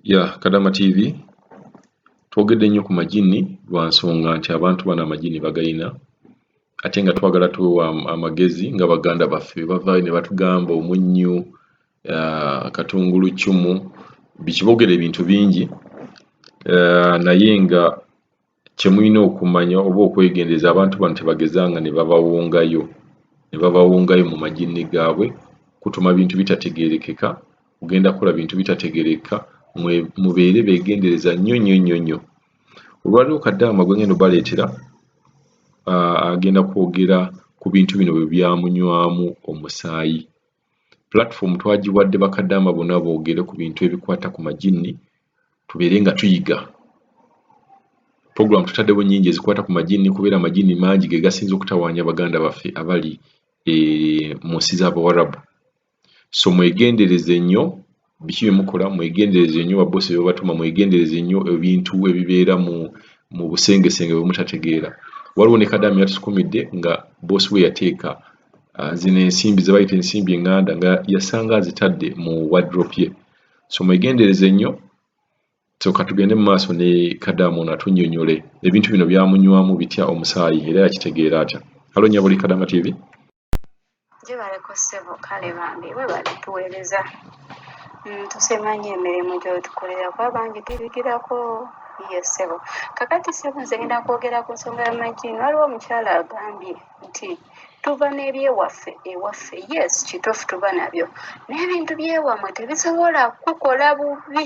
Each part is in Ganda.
Ya Kadama TV, twogedde nnyo ku majinni lwa nsonga nti abantu bano amajinni bagayina, ate nga twagala tuwewa amagezi nga baganda baffe bavaayo ne batugamba omunnyu, katunguluccumu, biki, boogera ebintu bingi, naye nga kye mulina okumanya oba okwegendereza, abantu bano tebagezanga ne babawongayo, ne babawongayo mu majinni gaabwe kutuma bintu bitategeerekeka, kugenda kukola bintu bitategeerekeka. Mubeere beegendereza nnyo nnyo nnyo nnyo. Olwaleero Kadaama gwe ngenda obbaleetera agenda kwogera ku bintu bino bwe byamunywamu omusaayi. Platform twagiwadde bakadaama bonna boogere ku bintu ebikwata ku majinni, tubeere nga tuyiga. Program tutaddewo nnyingi ezikwata ku majinni, kubeera amajinni mangi ge gasinze okutawaanya baganda baffe abali mu nsi z'Abawarabu. So mwegendereze nnyo biki bye mukola, mwegendereze nnyo babosi bye babatuma, mwegendereze nnyo ebintu ebibeera mu busengesenge bwe mutategeera. Waliwo ne Kadaama yatusukumidde nga boosi we yateeka zino ensimbi ze bayita ensimbi eŋŋanda, nga yasanga azitadde mu wardrobe ye. So mwegendereze nnyo. So katugende mu maaso ne Kadaama ono atunnyonnyole ebintu bino byamunywamu bitya omusaayi era yakitegeera atya. Halo nnyabo, oli Kadama TV. Gyebaleko ssebo, kale bambi webale tuweereza. Tusiima nnyo emirimu gy'otukolera kuba bangi tubigirako. Ye ssebo. Kakati ssebo, nze ngenda kwogera ku nsonga y'amajjiini. Waliwo omukyala agambye nti tuva n'ebyewaffe ewaffe. Yes, kituufu, tuva nabyo, naye ebintu byewamwe tebisobola kukola bubi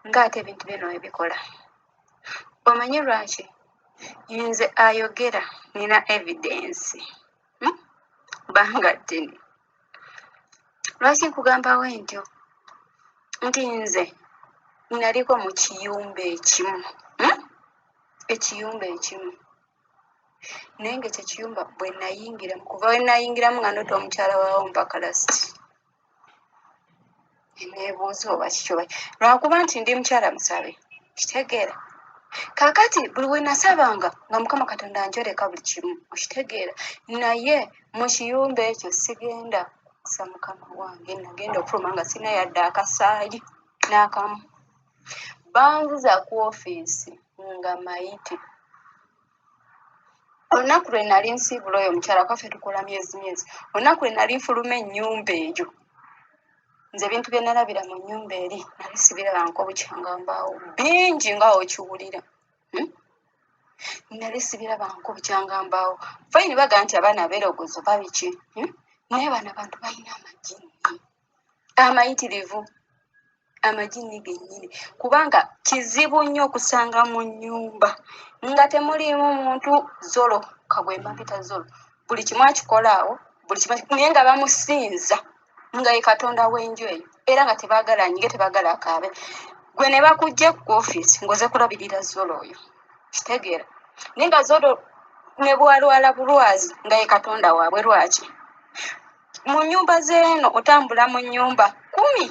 ng'ate ebintu byeno webikola. Omanyi lwaki? Nze ayogera nina evidence. Banga ddene. Lwaki nkugambawo ntyo? Nti nze naliko mu kiyumba ekimu, Ekiyumba ekimu, naye nga ekyo ekiyumba bwe nayingiramu, kuva we nayingiramu nga ndoota omukyala waawo mpaka last. Neebuuza oba kiki, oba lwakuba nti ndi mukyala musabe, kitegeera? Kaakati buli we nasabanga nga Mukama Katonda anjoleka buli kimu, okitegeera? Naye mu kiyumba ekyo sigenda kusa Mukama wange, nagenda okufuluma nga sirina yadde akasaayi n'akamu. Banziza ku ofiisi nga mayite. Olunaku lwe nali nsiibula oyo omukyala, kwaffe tukola myezi myezi, olunaku lwe nali nfuluma ennyumba eyo, nze ebintu bye nalabira mu nnyumba eri nali sibirabanko bukyanga mbaawo bingi nga okiwulira, Nali sibirabanko bukyanga mbaawo. Fine, baga nti abaana beerogoza oba biki, Naye bano abantu balina amajinni amayitirivu, amajinni gennyini, kubanga kizibu nnyo okusanga mu nnyumba nga temuliimu muntu zolo kagwemba mpita zolo, buli kimu akikola awo, buli kimu, naye nga bamusinza nga ye katonda w'enju eyo, era nga tebaagala anyige, tebaagala akaabe. Gwe ne bakujja ku ofiisi ng'oze kulabirira zolo oyo, kitegeera? Naye nga zolo ne bwalwala bulwazi, nga ye katonda waabwe. Lwaki mu nnyumba z'eno otambula mu nnyumba 10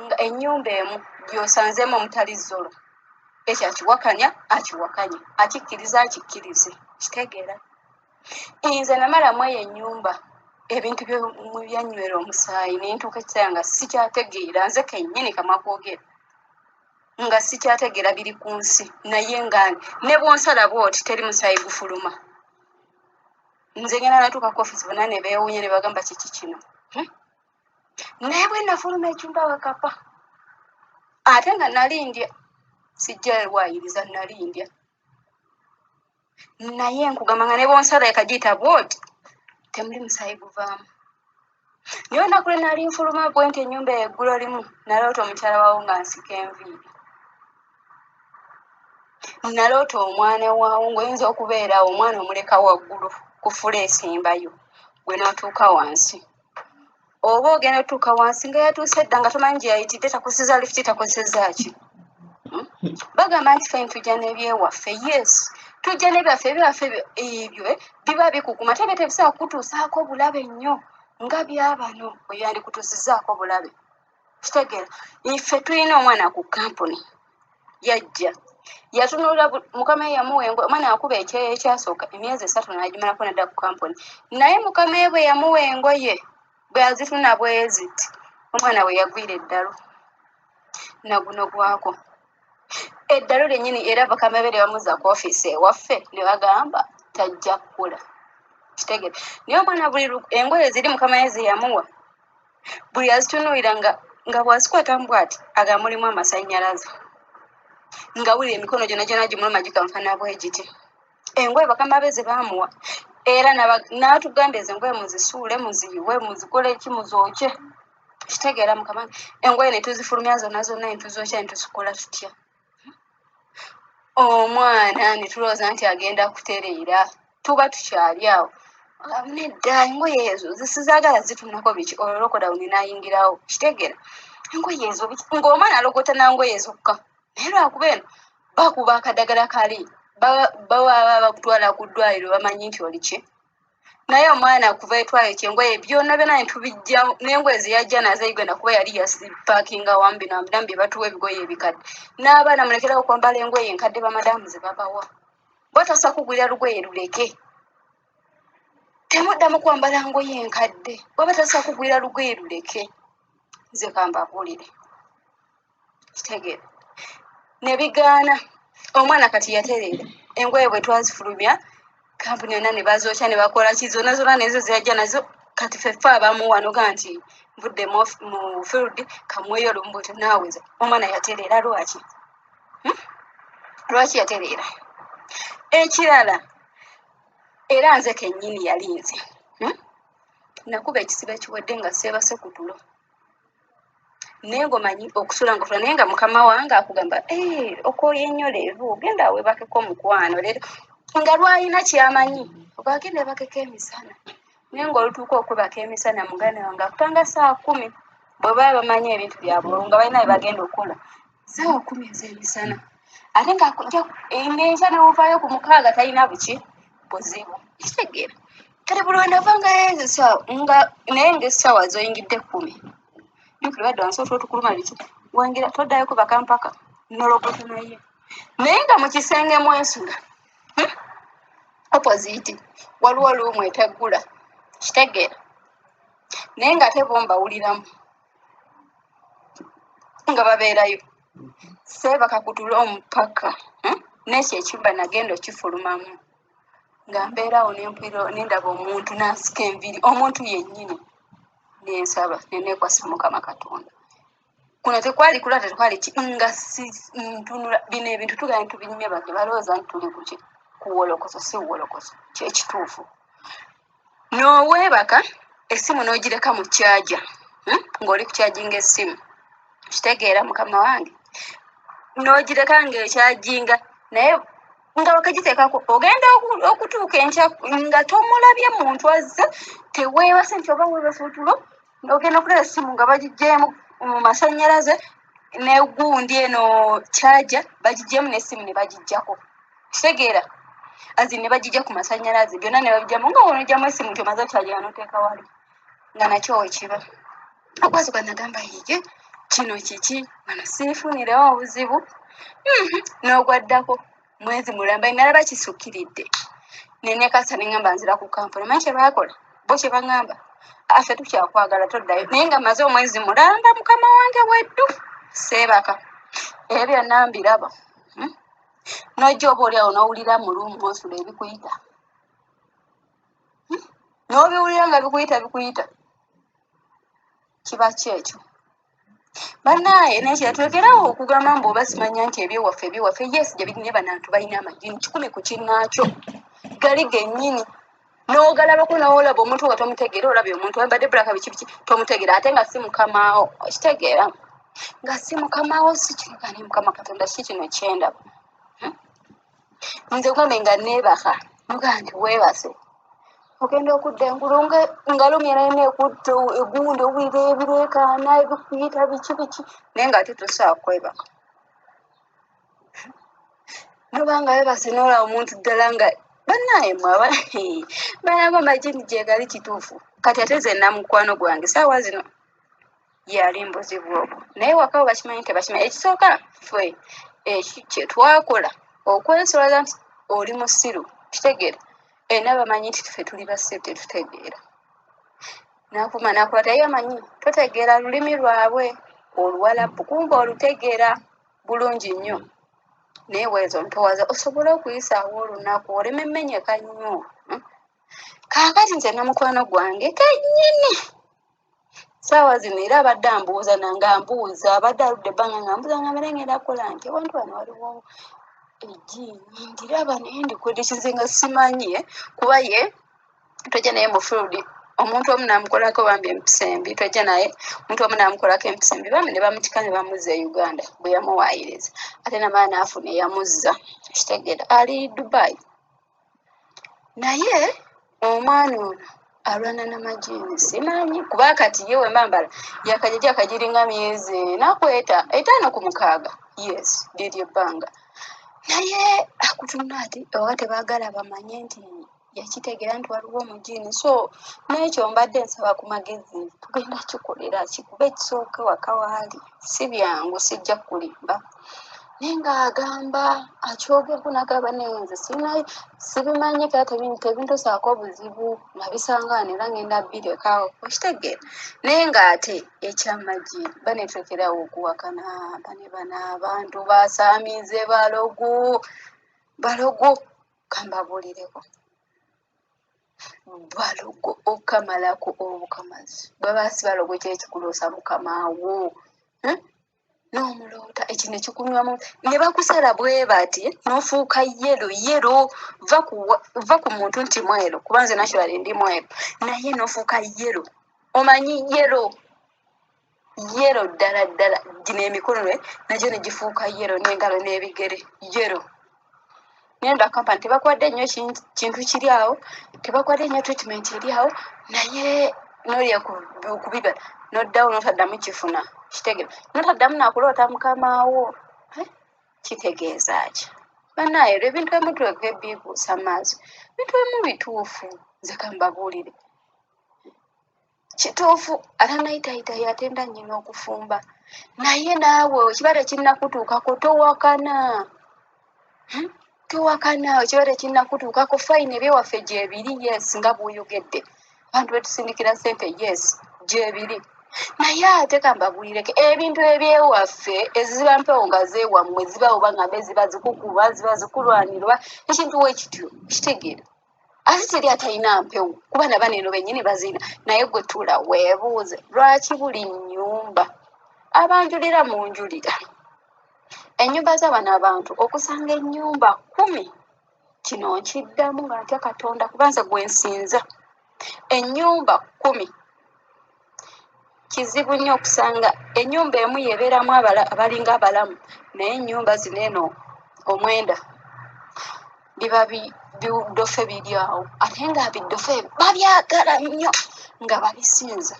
nga ennyumba emu gy'osanzeemu omutali zolo? Ekyo akiwakanya akiwakanye, akikkiriza akikkirize, kitegeera? Nze namalamu eyo ennyumba ebintu byanywera omusaayi, ne ntuuka ekiseera nga sikyategeera, nze kennyini kamwa kwogera nga sikyategeera biri ku nsi, naye nga ne bw'onsala bw'oti teri musaayi gufuluma. Nze ngenda natuuka ku ofiisi bonna ne beewuunya ne bagamba, "Kiki kino?" Naye bwe nafuluma ekyumba wekapa, ate nga nali ndya, sijja waayiriza, nali ndya, naye nkugamba nga ne bw'onsala ekagiyita bw'oti temuli musaayi guvaamu. Naye olunaku lwe nali nfuluma bwe nti ennyumba eyo eggulo limu, naloota omukyala waawo nga nsika enviiri, naloota omwana waawo, ng'oyinza okubeera awo omwana omuleka waggulu ku fula esembayo, gwe n'otuuka wansi, oba ogenda otuuka wansi nga yatuuse dda, nga tomanyi gye yayitidde, takozeseza lifuti, takozeseza ki. Bagamba nti fine, tujja n'ebyewaffe. Yes, tujja n'ebyaffe, ebyaffe ebyo biba bikukuma, tebe tebisobola kukutuusaako bulabe nnyo nga byabano bwe yandikutuusizaako bulabe, kitegeera? Ife tulina omwana ku kampuni, yajja yatunuulira mukama ye yamuwa engoye. Omwana yakuba ekyeyo ekyasooka emyezi 3 n'agimalako nadda ku kampuni, naye mukama ye bwe yamuwa engoye, bwe yazituna bweziti, omwana we yagwira eddalu. Naguno gwako eddalu lyennyini, era bakama be ne bamuzza ku ofiisi ewaffe ne bagamba tajja kukula. Kitegere, naye omwana buli engoye ziri mukama ye ze yamuwa, buli azitunuulira nga bw'azikwatamu bw'ati aga mulimu amasannyalaze, nga wulira emikono gyonna gyonna gimuluma gikanfana bwe giti. Engoye bakama be ze baamuwa, era n'atugamba ezo engoye muzisuule, muziyiwe, muzikole ki, muzookye. Kitegeera mukama, engoye ne tuzifulumya zonna zonna, ne tuzookya, ne tuzikola tutya. Omwana ne tulowooza nti agenda kutereera, tuba tukyali awo, nedda, engoye ezo zisizaagala zitunako biki, olwo lockdown n'ayingirawo. Kitegeera, engoye ezo biki, ng'omwana alogota na ngoye zokka, naye lwakuba eno bakuba akadagala kali baba bakutwala ku ddwaliro, bamanyi nti oli ki. Naye omwana kuva etwala ekyo engoye byonna byonna ne tubijjawo, n'engoye ze yajja nazo e Uganda, kuba yali yasipaakinga wamu bino binamu bye batuwa, ebigoye ebikadde. N'abaana mulekerawo okwambala engoye enkadde bamadaamu ze babawa. Bwatasa kugulira lugoye luleke, temuddamu kwambala ngoye enkadde. Bwaba tasa kugulira lugoye luleke. Nze kambabuulire, kitegeera, ne bigaana. Omwana kati yatereera, engoye bwe twazifulumya kampuni yonna ne bazookya ne bakola ki zonna zonna, nezo zeyajja nazo. Kati ffeffe abamu wano ga nti nvudde mu field, kamweyo olumu bwetyo naaweza. Omwana yatereera. Lwaki? Lwaki yatereera? Ekirala, era nze kennyini yali nze, Nakuba ekisibo ekiwedde nga seebase ku tulo, naye ng'omanyi okusula nga otula, naye nga mukama wange akugamba, "Okooye nnyo leero, genda weebakeko mukwano leero," nga lwalina kyamanyi ogagenda ebakeko emisana. Naye ng'olutuuka okwebaka emisana, muganda wange akutanga saa 10, bwe baba bamanyi ebintu byabwe nga balina bye bagenda okukola saawa 10 ez'emisana, ate ng'akujja n'enkya newovaayo ku 6 talina buki buzibu. Kitegeera, kati buli lwenavanga nga naye ng'essaawa zoyingidde 10, jjukira badde wansi otulo tukuluma biki, wengera toddayo kubaka mpaka nologota. Naye nga mu kisenge mwensula, Opposite waliwo luumu eteggula. Kitegeera, naye ng'ate bo mbawuliramu nga babeerayo, seebaka ku tulo mpaka, N'ekyo ekyumba nagenda okifulumamu nga mbeeraawo nempulira nendaba omuntu n'asika enviiri, omuntu yennyini, nensaba neneekwasa Mukama Katonda. Kuno tekwali kulwa, tekwali ki, nga si ntunula bino ebintu tugenda tubinyumya, bantu balowooza nti tuli kuki, kuwolokoso. Si wolokoso, kyekituufu. N'oweebaka essimu n'ogireka mu kyaja, Ng'oli kukyajinga essimu, kitegeera mukama wange, n'ogireka ng'ekyajinga, naye nga wakagiteekako, ogenda okutuuka enkya nga tomulabye muntu azze. Teweebase nti oba weebase otulo, ogenda okulaba essimu nga bagiggyemu mu masannyalaze, negundi eno kyaja bagiggyemu, n'essimu ne bagiggyako. Kitegeera, azi ne bagijja ku masannyalaze byonna ne babijjamu, nga wonogyamu essimu nti omaze okyajinga n'oteeka wali, nga nakyo wekiba. Okwasooka nagamba, "Yeye, kino kiki? Wano siifunirewo obuzibu?" N'ogwaddako mwezi mulamba nalaba kisukkiridde, nenekasa, neŋŋamba nzira ku kampuni. Manyi kye baakola bo, kye baŋŋamba, "Affe tukyakwagala, toddayo." Naye nga maze omwezi mulamba, mukama wange, weddu seebaka, ebyo byonna mbiraba, N'ojja oba oli awo n'owulira mu luumu osula ebikuyita, N'obiwulira nga bikuyita bikuyita, kiba ki ekyo bannaaye? Nekira tulekerawo okugamba mbu oba simanya nti ebyewaffe ebyewaffe, yes, gye biri, ne banantu balina amajini 100 ku kinnaakyo gali gennyini, n'ogalabako n'olaba omuntu nga tomutegeera, olabye omuntu ayambadde black biki biki, tomutegeera, ate nga si mukamaawo. Okitegeera, nga si mukamaawo, si kino gani. Mukama Katonda, ki kino kyendaba? Nze gambe nga neebaka, mugaa nti weebase, ogenda okudda engulu nga lumya nalina ekutta egundi, owulira ebireekaana ebikuyita biki biki, naye ng'ate tosobola kwebaka. Noba nga webase n'olaba omuntu ddala nga bannaaye mwe banago majini gyegali kituufu. Kati ate ze namukwano gwange saawa zino yali mbuzibu obwo, naye wakawo bakimanyi, tebakimanyi. Ekisooka ffe kye twakola okwesolaza nti oli musiru. Kitegeera, era bamanyi nti ffe tuli basiru, tetutegeera. Nakuma nakwata, ye amanyi totegeera lulimi lwabwe. Oluwalabu kumba olutegeera bulungi nnyo, naye weezo ntowaza osobole okuyisaawo olunaku oleme menyeka nnyo. Kaakati nze namukwano gwange kennyini saawa zino era abadde ambuuza nange ambuuza, abadde aludde ebbanga nga ambuuza nga mbere ngenda kukola nti ewantu wano waliwo ejjiini ndiraba naye ndikwedikize nga simanyi kuba ye tojja naye mu field omuntu omu n'amukolako bambi empisa embi, tojja naye omuntu omu n'amukolako empisa embi bambi ne bamutika ne bamuzza e Uganda bwe yamuwaayiriza, ate namala n'afuna eyamuzza, kitegeera ali Dubai. Naye omwana ono alwana n'amajiini simanyi kuba kati ye wembambala yakajaja akagiringa myezi ena kweta 5 ku 6, yes, liryo ebbanga, naye akutunula ati oba tebaagala bamanye nti yakitegeera nti waliwo omujiini. So n'ekyo mbadde nsaba ku magezi, tugenda kikolera kikuba ekisooka waka waali si byangu, sijja kulimba, naye ng'agamba akyogerako n'agamba naye nze sirina sibimanyi era tebintuusaako buzibu nabisanga wano era ngenda bbirekawo, okitegeera. Naye ng'ate ekyamagi baneetekerawo okuwakana bane bano abantu basaamize balogo balogo, kambabuulireko balogo okamalako obukamazi bwaba si balogo ki ekikuloosa mukamaawo n'omuloota ekino ekikunywamu ne bakusala bwe bati n'ofuuka yellow yellow, va ku muntu nti mweru, kuba nze naturally ndi mweru, naye n'ofuuka yellow, omanyi yellow yellow ddala ddala, gino emikono nagyo ne gifuuka yellow n'engalo n'ebigere yellow. Ngenda kampani tebakwadde nnyo kintu kiri awo, tebakwadde nnyo treatment eri awo, naye nolya ku bibala noddawo notaddamu kifuna, kitegeera notaddamu nakuloota mukamaawo. Kitegeeza ki bannaaye? Olwo ebintu ebimu tuleke bibuusa maaso, ebintu ebimu bituufu. Nze kambabuulire kituufu, atanayitayita yatenda nnyina okufumba, naye naawe kiba tekinnakutuukako towakana. Towakana, kiba tekinnakutuukako. Fine, ebyewaffe gyebiri, yes, nga bw'oyogedde abantu betusindikira ssente, yes, gyebiri, naye ate kambabuulireko ebintu ebyewaffe eziba mpewo nga zeewammwe ziba oba ngambe ziba zikukuba ziba zikulwanirwa ekintu wekityo, kitegeera ate teri atalina mpewo kuba nabano eno bennyini bazirina. Naye gwe tuula weebuuze lwaki buli nnyumba abanjulira munjulira ennyumba z'abano abantu okusanga ennyumba 10. Kino nkiddamu nga ntya Katonda kuba nze gwe nsinza. Ennyumba 10 kizibu nnyo okusanga ennyumba emu yebeeramu abalinga abalamu, naye ennyumba zino eno 9 biba bidofe biri awo, ate nga bidofe babyagala nnyo nga babisinza.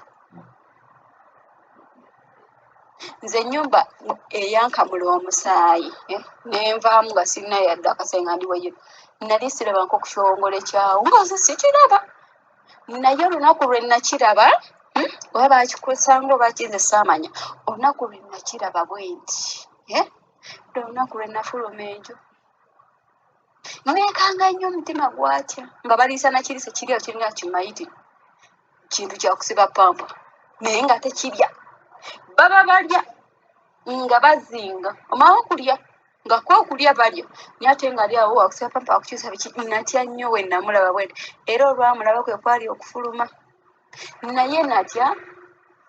Nze ennyumba eyankamula omusaayi nenvaamu nga sirina yadde akasenge nga ndi weyiro, nali sirabanko ku kyongole kyawo nga nze sikiraba, naye olunaku lwe nakiraba, oba bakikusanga oba kinze saamanya, olunaku lwe nakiraba bwe nti olunaku lwe nafuluma enju neekanga nnyo, omutima gwatya nga baliisa nakiriisa kiri awo kiringa kimayiti kintu kyakusiba pampa, naye nga tekirya, baba balya nga bazinga omala okulya nga kwokulya balya, naye ate nga ali awo wakusiba pampa wakukyusa biki. Natya nnyo we namulaba bwenti, era olwamulaba kwe kwali okufuluma, naye natya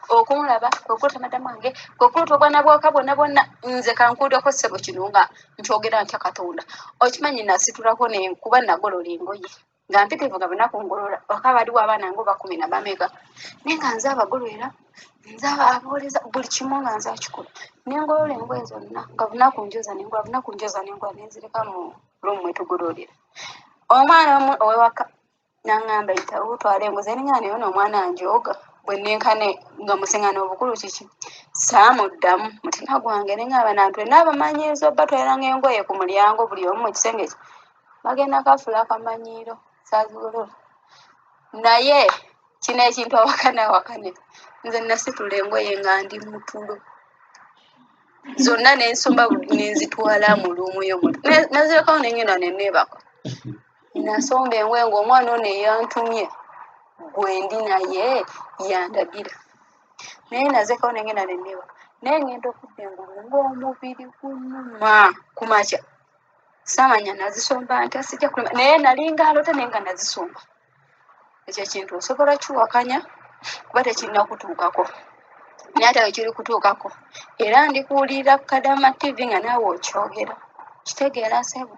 okumulaba kwe kulota madamu wange kwe kulota obwana bwaka bwonna bwonna. Nze kankuulirako ssebo kino nga nkyogera ntya Katonda, okimanyi nasitulako nenkuba nagolola engoye nga mpitirivu nga bunaku ngolola waka waliwo abaana nga oba kumi na bameka, naye nga nze abagololera, nze abooleza buli kimu nga nze akikola, nengolola engoye zonna nga bunaku njoza nengola bunaku njoza nengola nenzireka mu room mwetugololera. Omwana omu owewaka nangamba yitawo otwala engoye ninga naye ono omwana njooga bwe nenkane nga musingana obukulu kiki, saamuddamu mutima gwange nengamba nantu n'abamanyiiza obatwaliranga engoye ku mulyango buli omu mu kisenge kye bagenda kafula akamanyiiro saazigolola. Naye kino ekintu awakane awakane, nze nasitula engoye nga ndi mutulo zonna nensomba nenzitwala mu luumu yo nazirekawo nengenda neneebaka. Nasomba engoye ng'omwana ono eyantumye gwe ndi naye yandagira, naye nazekawo nengenda neneebaka. Naye ngenda okudda engulu ng'omubiri gunnuma ku makya. Saamanya nazisomba ntya, sijja kulima naye nalinga alota naye nga nazisomba. Ekyo ekintu osobola kiwakanya kuba tekirina kutuukako, naye ate wekiri kutuukako era ndikuwulirira ku Kadama TV nga naawe okyogera. Kitegeera ssebo.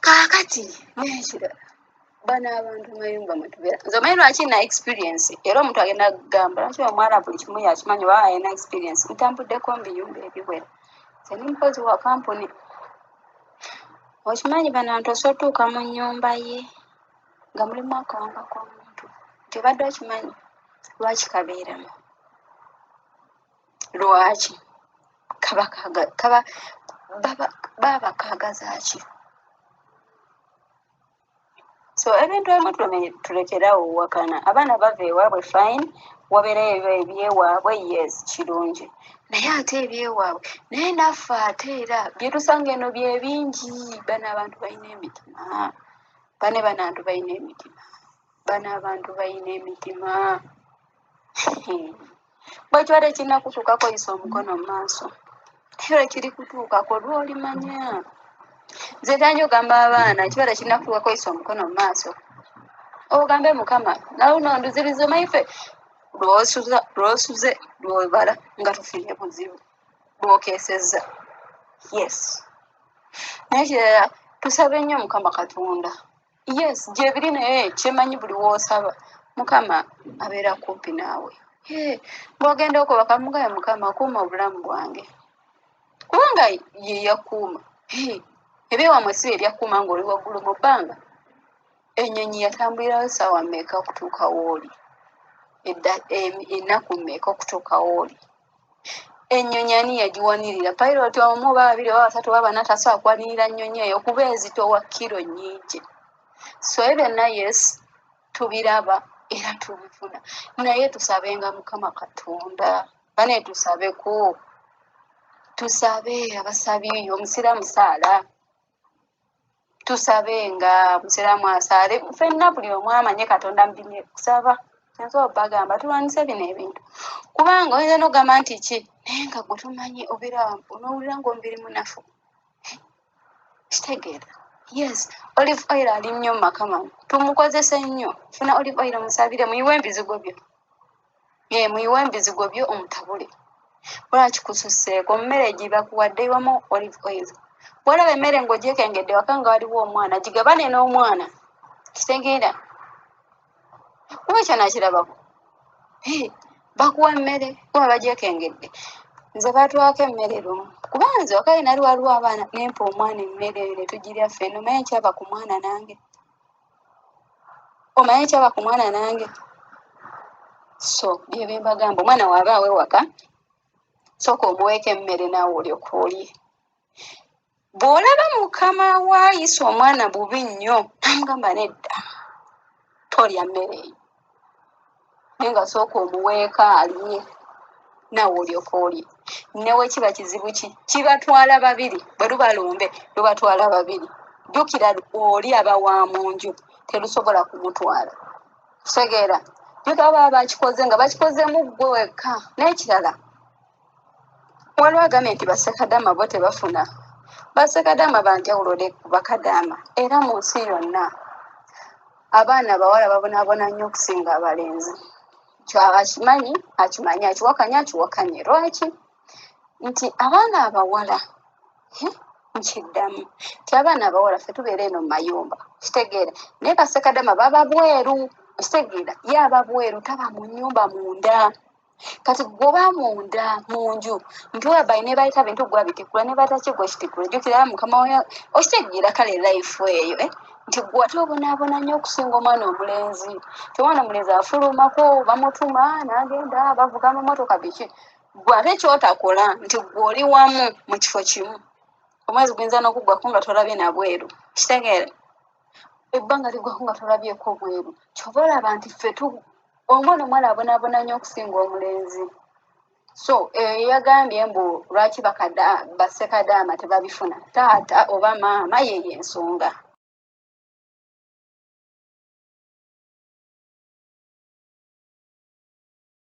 Kaakati n'ekirala, bano abantu mayumba mwetubeera, nze omanyi lwaki na experience, era omuntu agenda kugamba lwaki omwana buli kimu yakimanyi oba alina experience. Ntambuddeko mu biyumba ebiwera, nze ndi mukozi wa kampuni. Okimanyi bano abantu osobola otuuka mu nnyumba ye nga mulimu akawanga k'omuntu, nti obadde okimanyi lwaki kabeeramu, lwaki kaba kaba baba kaagaza ki? So ebintu ebimu tulekerawo owakana. Abaana bava ewaabwe, fine, wabeerayo ebyo ebyewaabwe, yes, kirungi, naye ate ebyewaabwe naye naffe ate era byetusanga eno byebingi. Bano abantu balina emitima, bane bano abantu balina emitima, bano abantu balina emitima. Bwe kiba tekirina kutuukako, yisa omukono mu maaso, era kiri kutuukako lw'olimanya. Nze ntandika ogamba abaana, kiba tekirina kutuukako, yisa omukono mu maaso ogambe Mukama nawe nonduziriza. Omanyi ffe lw'osuza lw'osuze lw'obala nga tufunye buzibu lw'okeesezza, yes. Naye kirala, tusabe nnyo Mukama Katonda. Yes, gyebiri, naye kyemanyi buli w'osaba Mukama abeera kumpi naawe. Bw'ogenda okubaka mugabe Mukama kuuma obulamu bwange, kubanga ye yakuuma. Ebyewamwe si bye byakuuma ng'oli waggulu mu bbanga. Ennyonyi yatambulirawo essaawa mmeka okutuuka w'oli? Ennaku mmeka okutuuka w'oli? Ennyonyi ani yagiwanirira? Pilot omu oba babiri oba basatu oba bana tasobola kuwanirira nnyonyi eyo kuba ezitowa kiro nnyingi. So ebyo byonna, yes, tubiraba era tubifuna, naye tusabenga Mukama Katonda. Bane tusabeko, tusabe abasabi. Omusiraamu saala, tusabe nga omusiraamu asaale, ffenna buli omu amanye Katonda mubimye kusaba. Nsobola obagamba tulwanise bino ebintu, kubanga oyinza n'okugamba nti ki, naye nga gwe tomanyi, obeera onoowulira ng'omubiri munafu. Kitegeera? Yes, olive oil ali nnyo mu maka mano, tumukozese nnyo. Funa olive oil musabire, muyiwe embizigo byo, muyiwe embizigo byo omutabule. Lwaki kususseeko mu mmere gyebakuwadde iwamu olive oil? Bw'olaba emmere ng'ogyekengedde waka nga waliwo omwana, gigabane n'omwana. Kitegeera? Kuba ekyo nakirabako, bakuwa emmere kuba bagyekengedde. Nze batwako emmere lumu, kuba nze wakaye nali waliwo abaana, nempa omwana emmere eyo ne tugirya ffenna. Omanyi ekyava ku mwana nange? Omanyi ekyava ku mwana nange? So bye mbagamba, omwana waaba awewaka, sooka omuweeko emmere naawe olyoke olye. Bw'olaba mukama we ayisa omwana bubi nnyo, namugamba nedda, tolya mmere eyo, naye nga sooka omuweeko alye naawe olyoke olye. Ne we kiba kizibu ki, kibatwala babiri, bwe luba lumbe lubatwala babiri. Jjukira oli aba wa mu nju, terusobola kumutwala. Kitegeera? Jjukira baba bakikoze nga bakikozemu ggwe wekka. N'ekirala, waliwo agambye nti bassekadaama bo tebafuna. Bassekadaama banjawulo ne ku bakadaama, era mu nsi yonna abaana abawala babonaabona nnyo okusinga abalenzi. Kyo akimanyi akimanyi, akiwakanya akiwakanye. Lwaki? Nti abaana abawala, nkiddamu nti abaana abawala ffe tubeera eno mu mayumba, kitegeera, naye bassekadaama baba bweru. Kitegeera? Ye aba bweru, taba mu nnyumba munda. Kati gwoba munda mu nju nti whereby ne bayita bintu gwe abitikula, ne bataki gwe kitikula, jjukira mukama we, okitegeera? Kale life eyo, eh? Nti gwe ate obonaabona nnyo okusinga omwana omulenzi. Ti omwana omulenzi afulumako, bamutuma n'agenda, bavuga amamotoka, biki. Gwe ate kyotakola nti gwe oli wamu mu kifo kimu, omwezi guyinza n'okuggwako nga tolabye nabweru. Kitegeera? Ebbanga liggwako nga tolabyeko bweru. Kyova olaba nti ffe omwana omuwala abonaabona nnyo okusinga omulenzi. So eyo yagambye mbu lwaki bassekadaama tebabifuna, taata oba maama yeyo ensonga.